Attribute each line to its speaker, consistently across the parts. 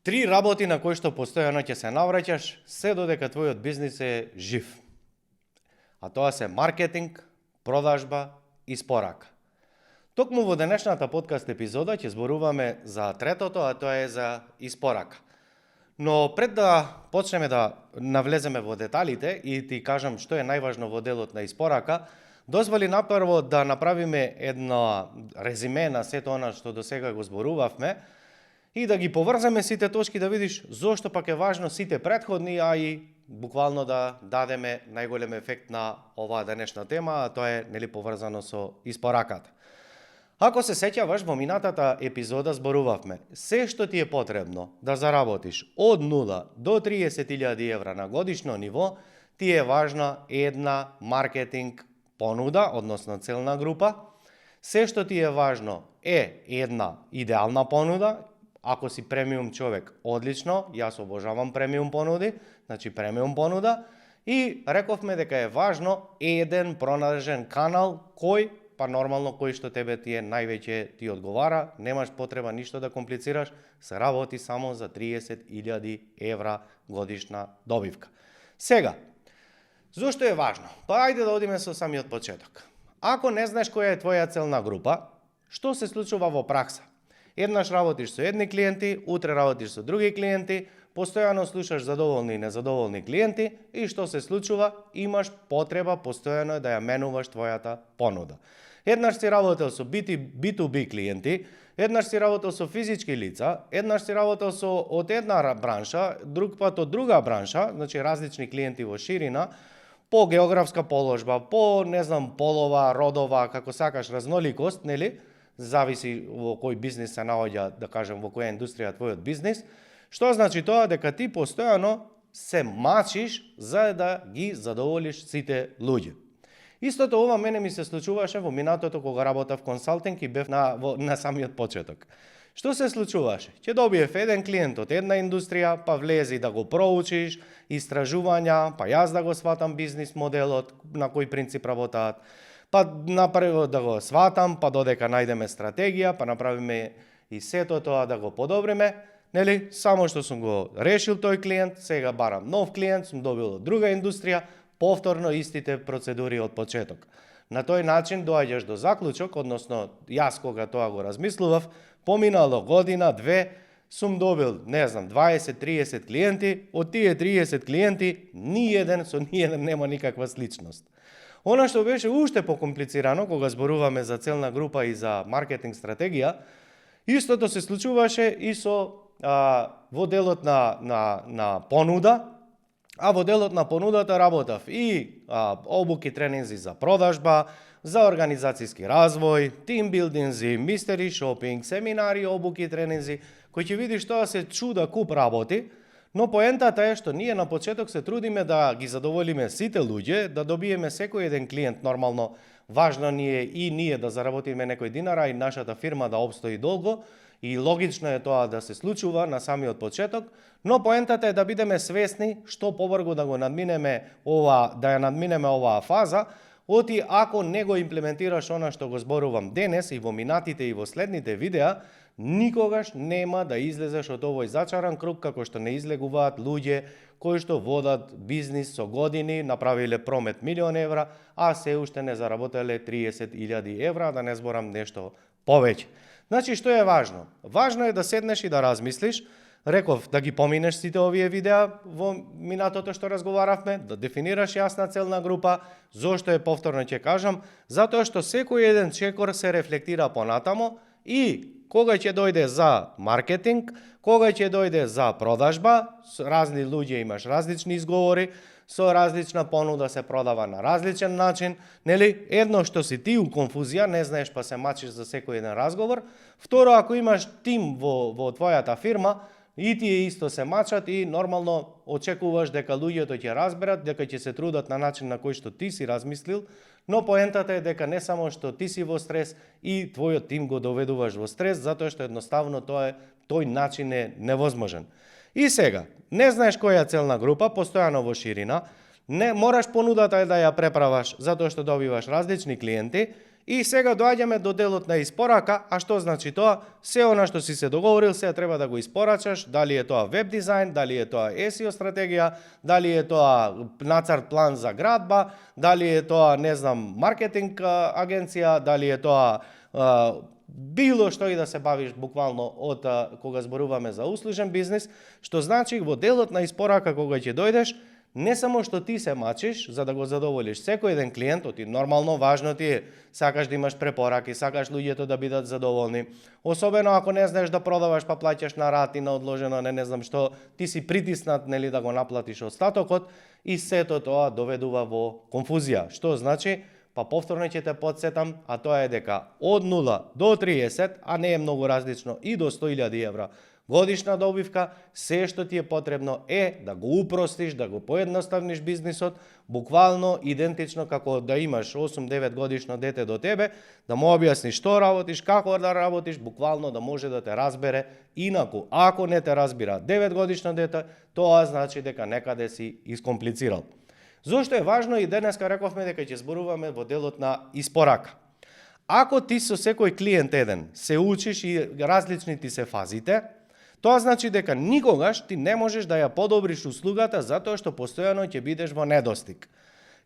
Speaker 1: Три работи на кои што постојано ќе се навраќаш се додека твојот бизнис е жив. А тоа се маркетинг, продажба и спорака. Токму во денешната подкаст епизода ќе зборуваме за третото, а тоа е за испорака. Но пред да почнеме да навлеземе во деталите и ти кажам што е најважно во делот на испорака, дозволи напрво да направиме едно резиме на сето она што досега го зборувавме и да ги поврзаме сите точки да видиш зошто пак е важно сите претходни, а и буквално да дадеме најголем ефект на оваа денешна тема, а тоа е поврзано со испораката. Ако се сеќаваш, во минатата епизода зборувавме, се што ти е потребно да заработиш од 0 до 30.000 евра на годишно ниво, ти е важна една маркетинг понуда, односно целна група. Се што ти е важно е една идеална понуда. Ако си премиум човек, одлично, јас обожавам премиум понуди, значи премиум понуда. И рековме дека е важно еден пронајден канал кој нормално кој што тебе ти е највеќе ти одговара, немаш потреба ништо да комплицираш, се работи само за 30.000 евра годишна добивка. Сега, зошто е важно? Ајде да одиме со самиот почеток. Ако не знаеш која е твоја целна група, што се случува во пракса? Еднаш работиш со едни клиенти, утре работиш со други клиенти, постојано слушаш задоволни и незадоволни клиенти и што се случува? Имаш потреба постојано да ја менуваш твојата понуда. Еднаш си работел со B2B клиенти, еднаш си работел со физички лица, еднаш си работел со од една бранша, друг пат од друга бранша, значи различни клиенти во ширина, по географска положба, по полова, родова, како сакаш разноликост, нели? Зависи во кој бизнис се наоѓа, да кажем, во која индустрија твојот бизнис. Што значи тоа? Дека ти постојано се мачиш за да ги задоволиш сите луѓе. Истото ова мене ми се случуваше во минатото кога работев консалтинг и бев на самиот почеток. Што се случуваше? Ќе добиев еден клиент од една индустрија, па влези да го проучиш, истражувања, па јас да го сватам бизнис моделот, на кој принцип работаат, па направо да го сватам, па додека најдеме стратегија, па направиме и сето тоа да го подобриме, нели? Само што сум го решил тој клиент, сега барам нов клиент, сум добил од друга индустрија, повторно истите процедури од почеток. На тој начин доаѓаш до заклучок, односно јас кога тоа го размислував, поминало година, две, сум добил, 20-30 клиенти, од тие 30 клиенти, со ниеден нема никаква сличност. Она што беше уште покомплицирано, кога зборуваме за целна група и за маркетинг стратегија, истото се случуваше и во делот на понуда, а во делот на понудата работав и обуки, тренинзи за продажба, за организацијски развој, тимбилдинзи, мистери шопинг, семинари, обуки, тренинзи, кои ќе видиш тоа се чуда куп работи, но поентата е што ние на почеток се трудиме да ги задоволиме сите луѓе, да добиеме секој еден клиент нормално. Важно ни е и ние да заработиме некој динара и нашата фирма да обстои долго и логично е тоа да се случува на самиот почеток, но поентата е да бидеме свесни што побрзо да го надминеме оваа фаза, оти ако не го имплементираш она што го зборувам денес и во минатите и во следните видеа, никогаш нема да излезеш од овој зачаран круг како што не излегуваат луѓе кои што водат бизнис со години, направиле промет 1.000.000 евра, а се уште не заработеле 30.000 евра, да не зборам нешто повеќе. Значи, што е важно? Важно е да седнеш и да размислиш. Реков да ги поминеш сите овие видеа во минатото што разговаравме, да дефинираш јасна целна група. Зошто е повторно ќе кажам? Затоа што секој еден чекор се рефлектира понатамо и кога ќе дојде за маркетинг, кога ќе дојде за продажба, разни луѓе имаш различни изговори, со различна понуда се продава на различен начин, нели? Едно што си ти у конфузија, не знаеш па се мачиш за секој еден разговор. Второ, ако имаш тим во твојата фирма, и тие исто се мачат и нормално очекуваш дека луѓето ќе разберат, дека ќе се трудат на начин на кој што ти си размислил, но поентата е дека не само што ти си во стрес и твојот тим го доведуваш во стрес, затоа што едноставно тој начин е невозможен. И сега, не знаеш која е целна група, постојано во ширина, не мораш понудата да ја преправаш затоа што добиваш различни клиенти И сега доаѓаме до делот на испорака, а што значи тоа? Се она што си се договорил, сега треба да го испорачаш, дали е тоа веб дизајн, дали е тоа SEO стратегија, дали е тоа нацрт план за градба, дали е тоа, не знам, маркетинг агенција, дали е тоа било што и да се бавиш буквално од кога зборуваме за услужен бизнис, што значи во делот на испорака кога ќе дојдеш, не само што ти се мачиш за да го задоволиш секој еден клиент, ти нормално важно ти е, сакаш да имаш препораки, сакаш луѓето да бидат задоволни, особено ако не знаеш да продаваш па плаќаш на рати, на одложено, не знам што, ти си притиснат нели да го наплатиш остатокот и сето тоа доведува во конфузија. Што значи? Па повторно ќе те подсетам, а тоа е дека од 0 до 30, а не е многу различно, и до 100.000 евра годишна добивка, се што ти е потребно е да го упростиш, да го поедноставниш бизнисот, буквално идентично како да имаш 8-9 годишно дете до тебе, да му објасниш што работиш, како да работиш, буквално да може да те разбере. Инаку, ако не те разбира 9 годишно дете, тоа значи дека некаде си искомплицирал. Зошто е важно и денеска рековме дека ќе зборуваме во делот на испорака. Ако ти со секој клиент еден се учиш и различни ти се фазите, тоа значи дека никогаш ти не можеш да ја подобриш услугата затоа што постојано ќе бидеш во недостиг.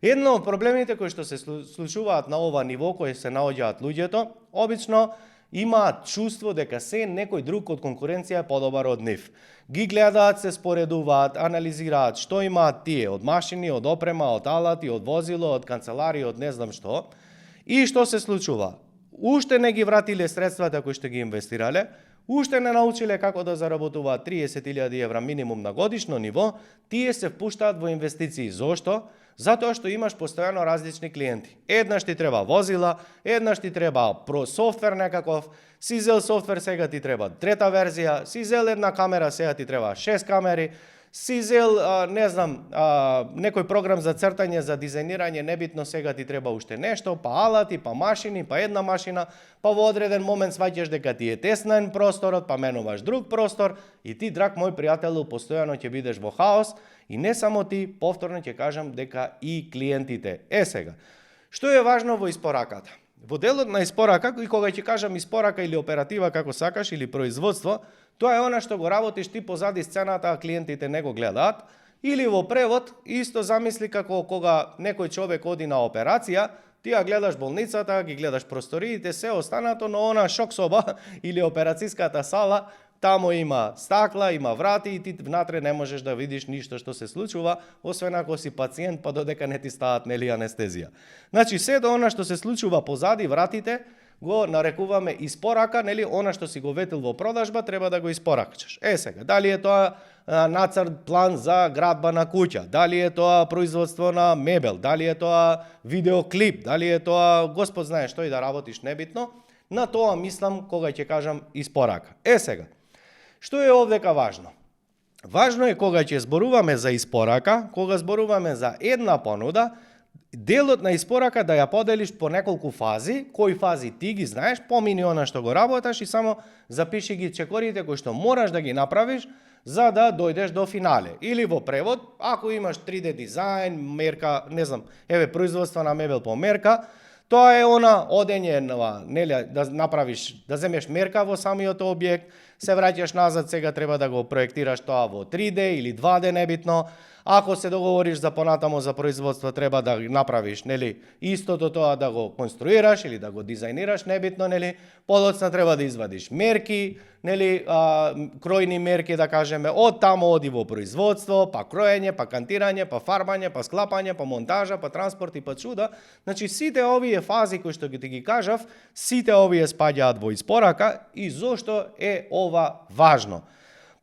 Speaker 1: Едно од проблемите кои што се случуваат на ова ниво, кои се наоѓаат луѓето, обично имаат чувство дека се некој друг од конкуренција е подобар од нив. Ги гледаат, се споредуваат, анализираат што имаат тие од машини, од опрема, од алати, од возило, од канцелари, од не знам што. И што се случува? Уште не ги вратиле средствата кои што ги инвестирале, уште не научиле како да заработуваат 30.000 евра минимум на годишно ниво, тие се впуштаат во инвестиции. Зошто? Затоа што имаш постојано различни клиенти. Еднаш ти треба возила, еднаш ти треба софтвер некаков, си зел софтвер, сега ти треба трета верзија, си зел една камера, сега ти треба 6 камери, си зел, не знам, некој програм за цртање, за дизајнирање, небитно, сега ти треба уште нешто, па алати, па машини, па една машина, па во одреден момент сваќаш дека ти е теснен просторот, па менуваш друг простор и ти, драг мој пријателу, постојано ќе бидеш во хаос и не само ти, повторно ќе кажам дека и клиентите. Сега, што е важно во испораката? Во делот на испорака, и кога ќе кажам испорака или оператива како сакаш или производство, тоа е она што го работиш ти позади сцената, а клиентите не го гледаат. Или во превод, исто замисли како кога некој човек оди на операција, ти ја гледаш болницата, ги гледаш просториите, се останато, но она шок соба или операцијската сала, тамо има стакла, има врати и ти внатре не можеш да видиш ништо што се случува, освен ако си пациент, па додека не ти стават нели анестезија. Значи, се до она што се случува позади вратите, го нарекуваме испорака, нели, она што си го ветил во продажба, треба да го испоракчаш. Сега, дали е тоа нацрт план за градба на куќа, дали е тоа производство на мебел, дали е тоа видеоклип, дали е тоа Господ знае што и да работиш, небитно, на тоа мислам кога ќе кажам испорака. Сега, што е овдека важно? Важно е кога ќе зборуваме за испорака, кога зборуваме за една понуда, делот на испорака да ја поделиш по неколку фази, кои фази ти ги знаеш, помини она што го работаш и само запиши ги чекорите кои што мораш да ги направиш за да дојдеш до финале. Или во превод, ако имаш 3D дизајн, мерка, не знам, производство на мебел по мерка, тоа е она одење, нели, да направиш, да земеш мерка во самиот објект, се враќаш назад, сега треба да го проектираш тоа во 3D или 2D, небитно. Ако се договориш за понатамо за производство, треба да направиш, нели, истото тоа да го конструираш или да го дизајнираш, небитно, нели. Подоцна треба да извадиш мерки, нели, кројни мерки, да кажеме, од тамо оди во производство, па кроење, па кантирање, па фарбање, па склапање, па монтажа, па транспорт и па чуда. Значи, сите овие фази кои што ти ги кажав, сите овие спаѓаат во испорака. И зошто е ова важно?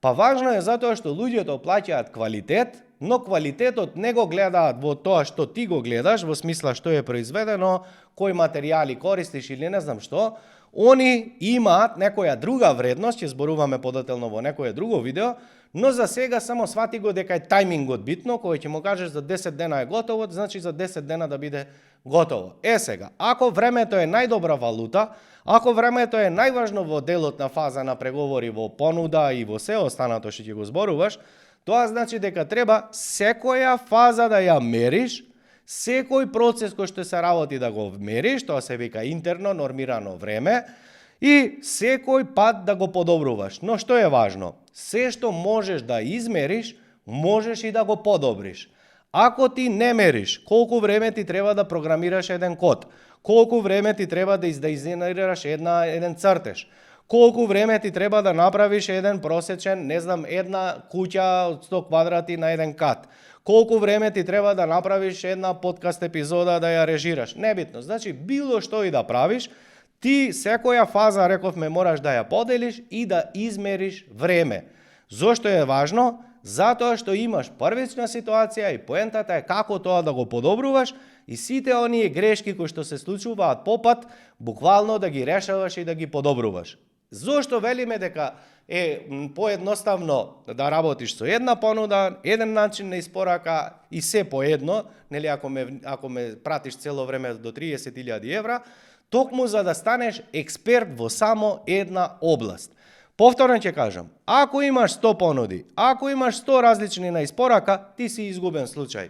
Speaker 1: Па важно е затоа што луѓето плаќаат квалитет, но квалитетот не го гледаат во тоа што ти го гледаш, во смисла што е произведено, кои материјали користиш или не знам што. Они имаат некоја друга вредност, ќе зборуваме подетелно во некое друго видео, но за сега само свати го дека е тајмингот битно, кој ќе му кажеш за 10 дена е готово, значи за 10 дена да биде готово. Сега, ако времето е најдобра валута, ако времето е најважно во делот на фаза на преговори, во понуда и во се останато што ќе го зборуваш, тоа значи дека треба секоја фаза да ја мериш, Секој процес кој што се работи да го мериш, тоа се вика интерно нормирано време, и секој пат да го подобруваш. Но што е важно? Се што можеш да измериш, можеш и да го подобриш. Ако ти не мериш колку време ти треба да програмираш еден код, колку време ти треба да издизајнираш еден цртеж, колку време ти треба да направиш еден просечен, една куќа од 100 квадрати на еден кат, колку време ти треба да направиш една подкаст епизода да ја режираш, небитно. Значи, било што и да правиш, ти секоја фаза, рековме, мораш да ја поделиш и да измериш време. Зошто е важно? Затоа што имаш првична ситуација и поентата е како тоа да го подобруваш и сите оние грешки кои што се случуваат попат, буквално да ги решаваш и да ги подобруваш. Зошто велиме дека е поедноставно да работиш со една понуда, еден начин на испорака и се поедно, нели ако ме пратиш цело време до 30.000 евра, токму за да станеш експерт во само една област. Повторно ќе кажам, ако имаш 100 понуди, ако имаш 100 различни на испорака, ти си изгубен случај.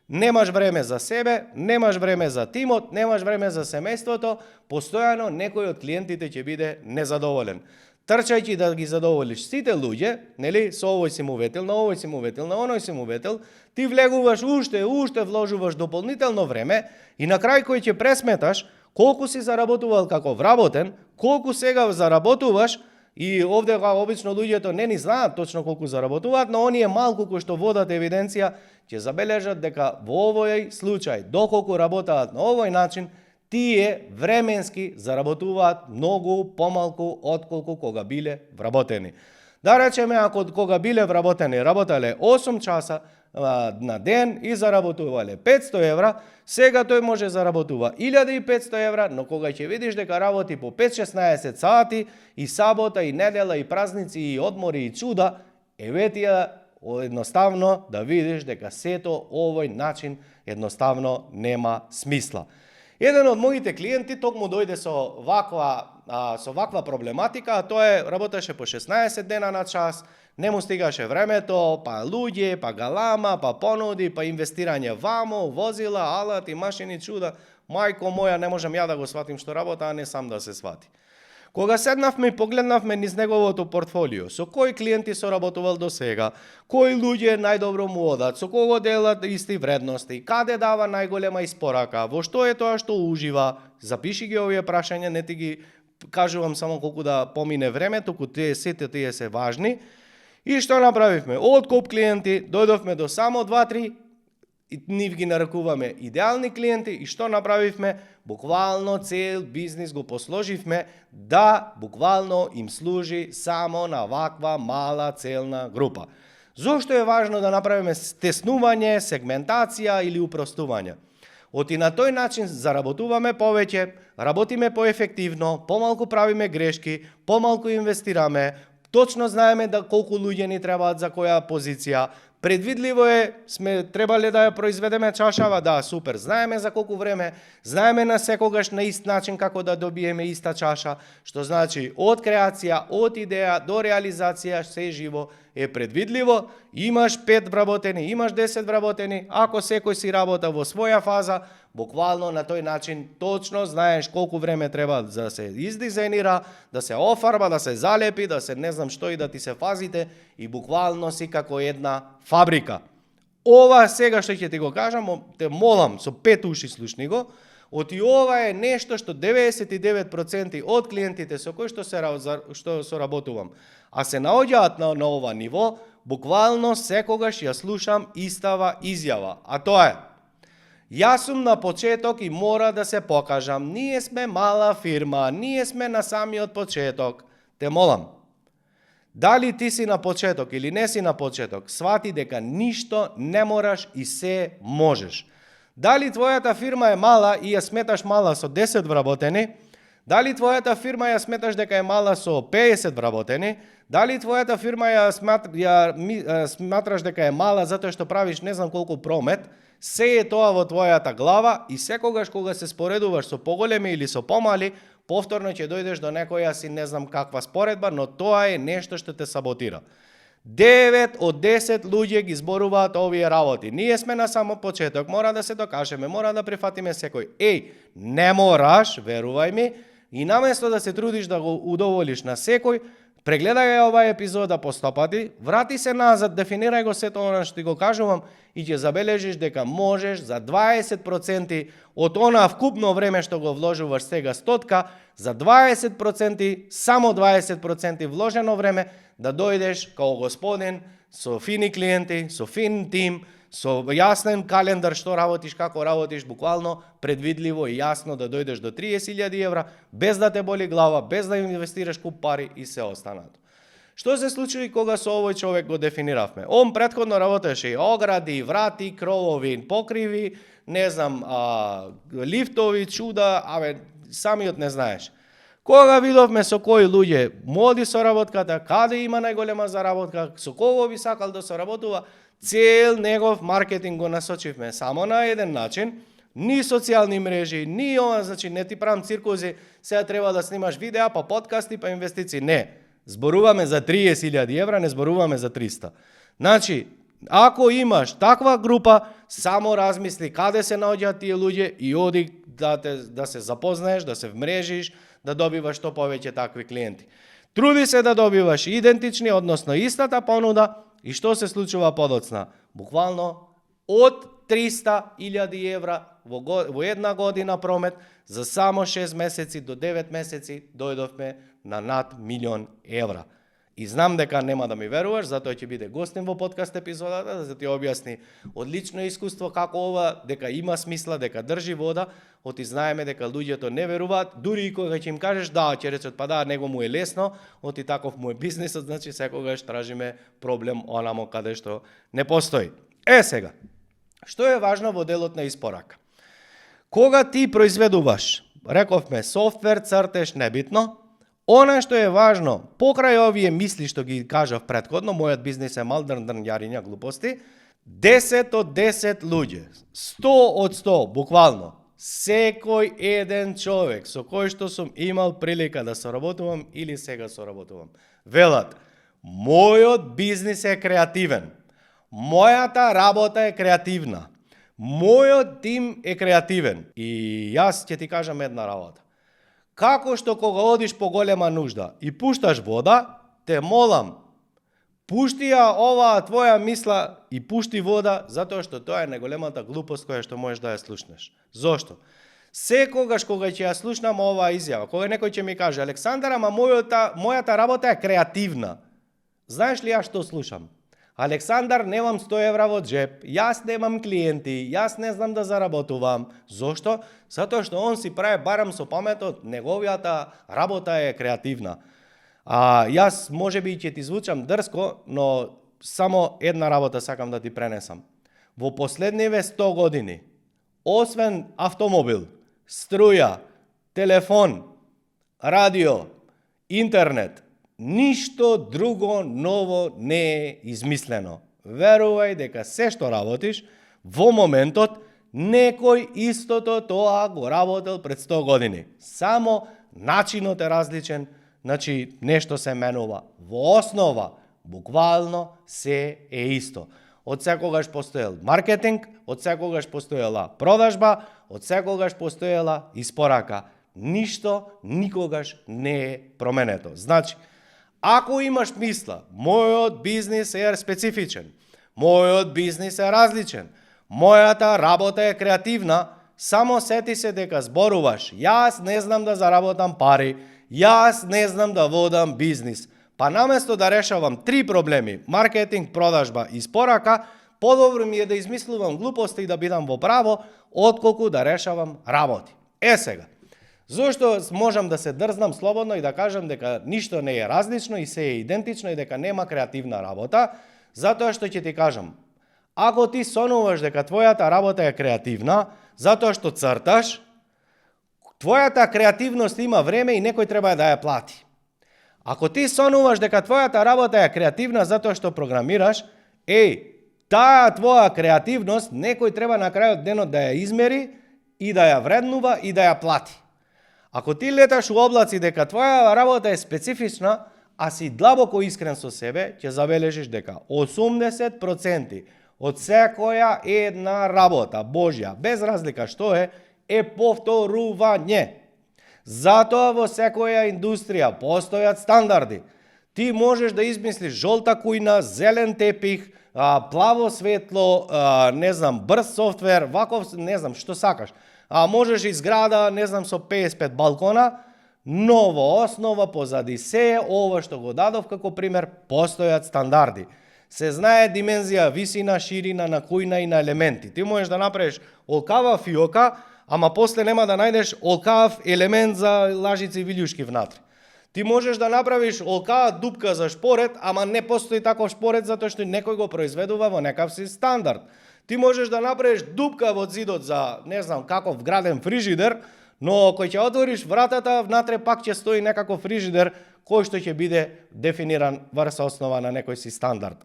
Speaker 1: Немаш време за себе, немаш време за тимот, немаш време за семејството, постојано некој од клиентите ќе биде незадоволен. Трчајќи да ги задоволиш сите луѓе, нели, со овој си му ветил, на овој си му ветил, на оној си му ветил, ти влегуваш уште вложуваш дополнително време и на крај кој ќе пресметаш колку си заработувал како вработен, колку сега заработуваш. И овде обично луѓето не ни знаат точно колку заработуваат, но оние малку кои што водат евиденција ќе забележат дека во овој случај, доколку работаат на овој начин, тие временски заработуваат многу помалку отколку кога биле вработени. Да речеме, ако кога биле вработени, работеле 8 часа на ден и заработувале 500 евра, сега тој може заработува 1500 евра, но кога ќе видиш дека работи по 5-16 сати и сабота, и недела, и празници, и одмори, и чуда, тија едноставно да видиш дека сето овој начин едноставно нема смисла. Еден од моите клиенти токму дојде со ваква проблематика, а тоа е работеше по 16 дена на час, не му стигаше времето, па луѓе, па галама, па понуди, па инвестирање вамо, возила, алати, машини, чуда. Мајко моја, не можам ја да го сватим што работа, а не сам да се свати. Кога седнавме и погледнавме низ неговото портфолио, со кои клиенти соработувал до сега, кои луѓе најдобро му одат, со кого делат исти вредности, каде дава најголема испорака, во што е тоа што ужива, запиши ги овие прашања, не ти ги кажувам само колку да помине време, туку сите тие се важни. И што направивме? Откуп клиенти, дојдовме до само 2-3, нив ги нарекуваме идеални клиенти и што направивме? Буквално цел бизнис го посложивме да буквално им служи само на ваква мала целна група. Зошто е важно да направиме теснување, сегментација или упростување? Оти на тој начин заработуваме повеќе, работиме поефективно, помалку правиме грешки, помалку инвестираме, точно знаеме да колку луѓе ни требаат за која позиција. Предвидливо е, сме требале да ја произведеме чашава, да, супер, знаеме за колку време, знаеме на секогаш на ист начин како да добиеме иста чаша, што значи од креација, од идеја до реализација се живо е предвидливо. Имаш 5 вработени, имаш 10 вработени, ако секој си работа во своја фаза, буквално на тој начин точно знаеш колку време треба да се издизајнира, да се офарба, да се залепи, да се не знам што и да ти се фазите и буквално си како една фабрика. Ова сега што ќе ти го кажам, те молам со 5 уши слушни го, оти ова е нешто што 99% од клиентите со кои што соработувам, а се наоѓаат на ова ниво, буквално секогаш ја слушам истава изјава, а тоа е: јас сум на почеток и мора да се покажам, ние сме мала фирма, ние сме на самиот почеток. Те молам, дали ти си на почеток или не си на почеток, свати дека ништо не мораш и се можеш. Дали твојата фирма е мала и ја сметаш мала со 10 вработени, дали твојата фирма ја сметаш дека е мала со 50 вработени, дали твојата фирма ја сматраш дека е мала затоа што правиш не знам колку промет, се е тоа во твојата глава и секогаш кога се споредуваш со поголеми или со помали, повторно ќе дојдеш до некоја си не знам каква споредба, но тоа е нешто што те саботира. 9 од 10 луѓе ги зборуваат овие работи. Ние сме на само почеток, мора да се докажеме, мора да прифатиме секој. Не мораш, верувај ми, и наместо да се трудиш да го удоволиш на секој, прегледај ја оваа епизода по 100 пати, врати се назад, дефинирај го сето она што ти го кажувам и ќе забележиш дека можеш за 20% од она вкупно време што го вложуваш сега 100, за 20%, само 20% вложено време да дојдеш као господин со фини клиенти, со фин тим, со јаснен календар што работиш, како работиш, буквално предвидливо и јасно да дојдеш до 30.000 евра, без да те боли глава, без да инвестираш куп пари и се останато. Што се случи кога со овој човек го дефиниравме? Он претходно работеше и огради, врати, кровови, покриви, не знам, лифтови, чуда, самиот не знаеш. Кога видовме со кои луѓе моди соработката, каде има најголема заработка, со кого би сакал да соработува, цел негов маркетинг го насочивме само на еден начин, ни социјални мрежи, ни ова, значи не ти правам циркузи, сега треба да снимаш видеа, па подкасти, па инвестиции. Не, зборуваме за 30.000 евра, не зборуваме за 300. Значи, ако имаш таква група, само размисли каде се наоѓаат тие луѓе и оди да се запознаеш, да се вмрежиш, да добиваш што повеќе такви клиенти. Труди се да добиваш идентични, односно истата понуда, и што се случува подоцна? Буквално од 300.000 евра во една година промет, за само 6 месеци до 9 месеци дојдовме на над 1.000.000 евра. И знам дека нема да ми веруваш, затоа ќе биде гостин во подкаст епизодата, да ти објасни од лично искуство како ова, дека има смисла, дека држи вода, оти знаеме дека луѓето не веруваат, дури и кога ќе им кажеш да, ќе речат па да, него му е лесно, оти таков му е бизнисот, значи секогаш тражиме проблем онамо каде што не постои. Сега, што е важно во делот на испорака? Кога ти произведуваш, рековме софтвер, цртеж, небитно, она што е важно, покрај овие мисли што ги кажав претходно, мојот бизнис е мал јариња глупости, 10 од 10 луѓе, 100 од 100, буквално, секој еден човек со кој што сум имал прилика да соработувам или сега соработувам, велат, мојот бизнис е креативен, мојата работа е креативна, мојот тим е креативен и јас ќе ти кажам една работа. Како што кога одиш по голема нужда и пушташ вода, те молам, пушти ја оваа твоја мисла и пушти вода, затоа што тоа е најголемата глупост која што можеш да ја слушнеш. Зошто? Секогаш кога ќе ја слушнам оваа изјава, кога некој ќе ми каже, Александар, ама мојата работа е креативна. Знаеш ли ја што слушам? Александар, немам 100 евра во джеп, јас немам клиенти, јас не знам да заработувам. Зошто? Затоа што он си прави барам со паметот, неговијата работа е креативна. Јас може би ќе ти звучам дрско, но само една работа сакам да ти пренесам. Во последниве 100 години, освен автомобил, струја, телефон, радио, интернет, ништо друго ново не е измислено. Верувај дека се што работиш, во моментот, некој истото тоа го работел пред 100 години. Само начинот е различен, значи нешто се менува. Во основа, буквално се е исто. Од секогаш постоел маркетинг, од секогаш постоела продажба, од секогаш постоела испорака. Ништо никогаш не е променето. Значи, ако имаш мисла, мојот бизнис е специфичен, мојот бизнис е различен, мојата работа е креативна, само сети се дека зборуваш, јас не знам да заработам пари, јас не знам да водам бизнис. Па наместо да решавам 3 проблеми, маркетинг, продажба и испорака, подобро ми е да измислувам глупости и да бидам во право, отколку да решавам работи. Сега, зошто можам да се дрзнам слободно и да кажам дека ништо не е различно и се е идентично и дека нема креативна работа? Затоа што ќе ти кажам, ако ти сонуваш дека твојата работа е креативна, затоа што црташ, твојата креативност има време и некој треба да ја плати. Ако ти сонуваш дека твојата работа е креативна затоа што програмираш, таа твоја креативност некој треба на крајот денот да ја измери и да ја вреднува и да ја плати. Ако ти леташ у облаци дека твоја работа е специфична, а си длабоко искрен со себе, ќе забележиш дека 80% од секоја една работа Божја, без разлика што е повторување. Затоа во секоја индустрија постојат стандарди. Ти можеш да измислиш жолта кујна, зелен тепих, плаво светло, брз софтвер, ваков, што сакаш. Можеш изграда, со 55 балкона, но во основа позади се ова што го дадов како пример, постојат стандарди. Се знае димензија, висина, ширина на кујна и на елементи. Ти можеш да направиш олкава фиока, ама после нема да најдеш олкав елемент за лажици и вилјушки внатре. Ти можеш да направиш олкава дупка за шпорет, ама не постои таков шпорет затоа што некој го произведува во некав си стандард. Ти можеш да направиш дупка во зидот за, каков вграден фрижидер, но кој ќе отвориш вратата, внатре пак ќе стои некаков фрижидер кој што ќе биде дефиниран врз основа на некој си стандард.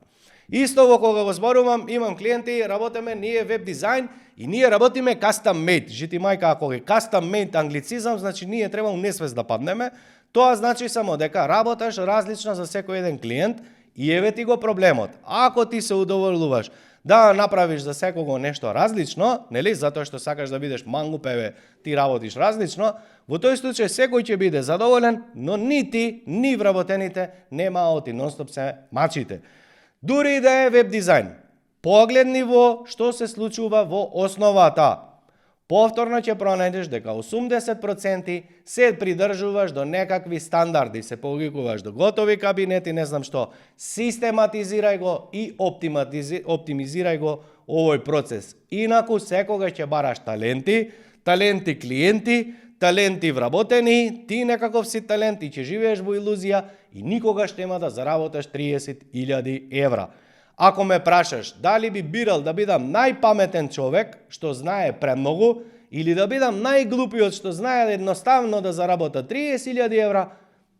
Speaker 1: Исто во кога го зборувам, имам клиенти, работиме ние веб дизајн и ние работиме custom made. Жити мајка, ако е custom made англицизам, значи ние треба у несвест да паднеме. Тоа значи само дека работаш различно за секој еден клиент и еве ти го проблемот. Ако ти се удоволуваш да направиш за секого нешто различно, нели, затоа што сакаш да бидеш мангупеве, ти работиш различно, во тој случај секој ќе биде задоволен, но ни ти, ни вработените нема оти нонстоп се мачите. Дури да е веб дизајн, погледни во што се случува во основата. Повторно ќе пронајдеш дека 80% се придржуваш до некакви стандарди, се повикуваш до готови кабинети, што. Систематизирај го и оптимизирај го овој процес. Инаку секогаш ќе бараш таленти клиенти, таленти вработени, ти некаков си талент и ќе живееш во илузија и никогаш нема да заработаш 30.000 евра. Ако ме прашаш дали би бирал да бидам најпаметен човек што знае премногу или да бидам најглупиот што знае едноставно да заработа 30.000 евра,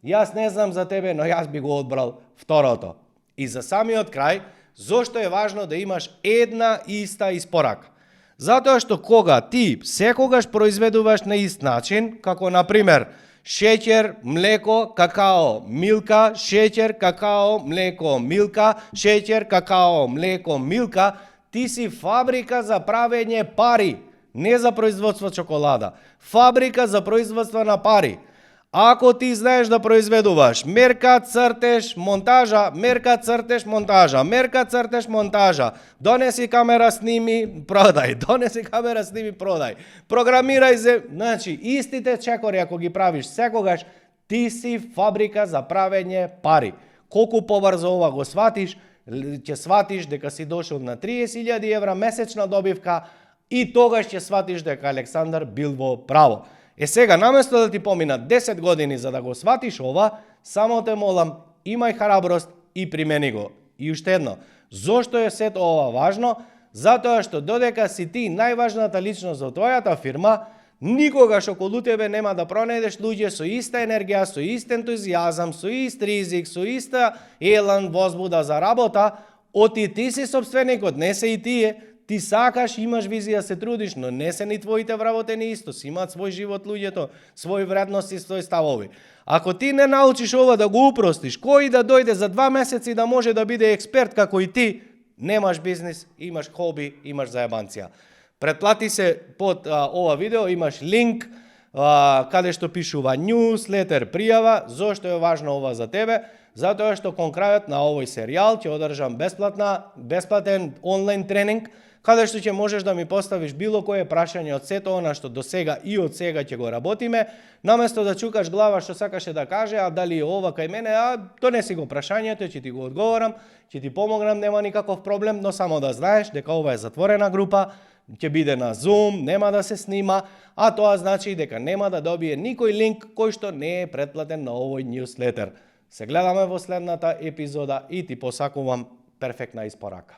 Speaker 1: јас не знам за тебе, но јас би го одбрал второто. И за самиот крај, зошто е важно да имаш една иста испорака? Затоа што кога ти секогаш произведуваш на ист начин, како на пример шеќер, млеко, какао, милка, шеќер, какао, млеко, милка, шеќер, какао, млеко, милка, ти си фабрика за правење пари, не за производство чоколада. Фабрика за производство на пари. Ако ти знаеш да произведуваш мерка, цртеж, монтажа, мерка, цртеж, монтажа, мерка, цртеж, монтажа, донеси камера, сними, продај, донеси камера, сними, продај, програмирај се, значи, истите чекори, ако ги правиш секогаш, ти си фабрика за правење пари. Колку побрзо ова го сватиш, ќе сватиш дека си дошол на 30.000 евра месечна добивка и тогаш ќе сватиш дека Александар бил во право. Сега, наместо да ти поминат 10 години за да го сватиш ова, само те молам, имај храброст и примени го. И уште едно, зошто е сето ова важно? Затоа што додека си ти најважната личност во твојата фирма, никогаш околу тебе нема да пронајдеш луѓе со иста енергија, со ист ентузијазам, со ист ризик, со иста елан, возбуда за работа, ти си собственикот, не се и тие. Ти сакаш, имаш визија, се трудиш, но не се ни твоите вработени исто, си имаат свој живот луѓето, своји вредности, своји ставови. Ако ти не научиш ова да го упростиш, кој да дојде за 2 месеци да може да биде експерт како и ти, немаш бизнис, имаш хоби, имаш заебанција. Претплати се под ова видео, имаш линк каде што пишува newsletter пријава. Зошто е важно ова за тебе? Затоа што кон крајот на овој серијал ќе одржам бесплатен онлайн тренинг, каде што ќе можеш да ми поставиш било кое прашање од сето она што до сега и од сега ќе го работиме, наместо да чукаш глава што сакаше да каже, а дали е ова кај мене, донеси го прашањето, ќе ти го одговорам, ќе ти помогнам, нема никаков проблем, но само да знаеш дека ова е затворена група, ќе биде на Zoom, нема да се снима, а тоа значи дека нема да добие никој линк кој што не е претплатен на овој newsletter. Се гледаме во следната епизода и ти посакувам перфектна испорака.